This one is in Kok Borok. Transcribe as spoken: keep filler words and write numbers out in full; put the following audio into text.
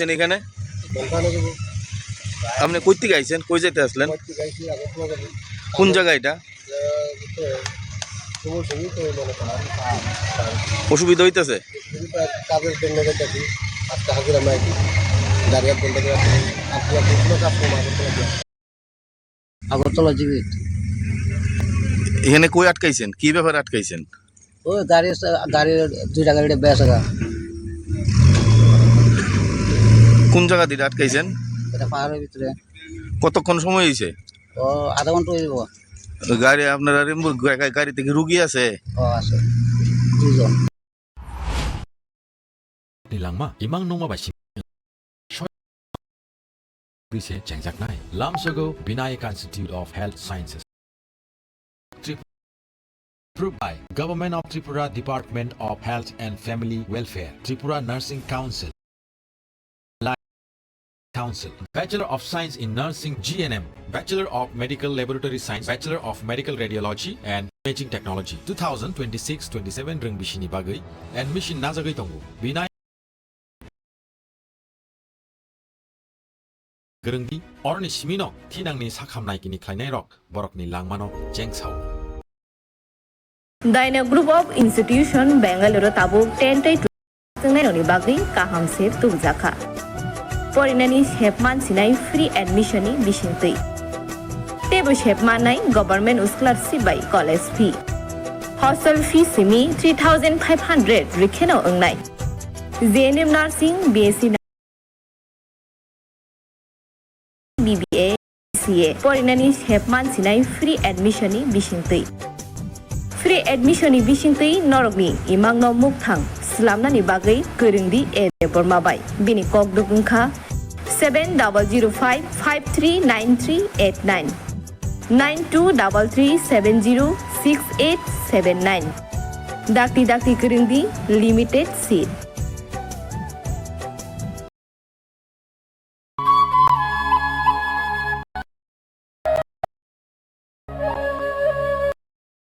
আছেন এখানে? বলকানো দেবো। আপনি কই থেকে আইছেন? কই যেতে আসলেন? কই থেকে আইছি? আগরতলা যাবো। কোন জায়গা এটা? এ, তো, তোমার সঙ্গেই তো মনে হয়। অসুবিধা হইতেছে? অসুবিধা, কাজের জন্য যাইতেছি। আজকে হাজিরা নাই। গাড়ি এক ঘন্টা করে আসছি। আজকে আর কোনো কাজ কম আগরতলা দিয়ে। আগরতলা জিবিত। এখানে কই আটকাইছেন? কি ব্যাপারে আটকাইছেন? ওই গাড়ি আছে, গাড়ি দুইটা গাড়ি বেশ আছে। কোন জায়গা দিয়ে আটকাইছেন? এটা পাহাড়ের ভিতরে। কতক্ষণ সময় হয়েছে? ও, আধা ঘন্টা হয়ে যাবো। গাড়ি আপনারা রেম্বু গা-, গা-, গাড়িতে কি রুগী আছে? ও, আছে। দুইজন। Ni langma, imang nungma bai sing. Bise chengjaknai. Lamsogo Vinayak Institute of Health Sciences. Trip-, approved by Government of Tripura, Department of Health and Family Welfare, Tripura Nursing Council. Council, Bachelor of Science in Nursing, G N M, Bachelor of Medical Laboratory Science, Bachelor of Medical Radiology and Imaging Technology, two thousand twenty-six twenty-seven rwng bisini bagwi admission najagwi tongo. Binai Gwrwngdi, oroni simino thinangni sakhamnai kini khlainairok borokni langmano chengsao. Dyna Group of Institution, Bengaluru tabuk ten tei twenty-nine ni bagwi kaham se tubjakha. Porinani sep mansinai free admission ni bisingtwi. Teibo sep mannai government scholarship bai college fee. Hostel fee simi three thousand five hundred rwkheno wngnai. J N M Nursing, B S C B B A, C A porinani sep mansinai free admission ni bisingtwi. Free admission ni bisingtwi norokni imangno mukthang slamnani bagwi kwrwngdi A J Borma bai. Bini kokduk wngkha seven double zero five five three nine three eight nine, nine two double three seven zero six eight seven nine. Dakti dakti kwrwngdi, limited seat.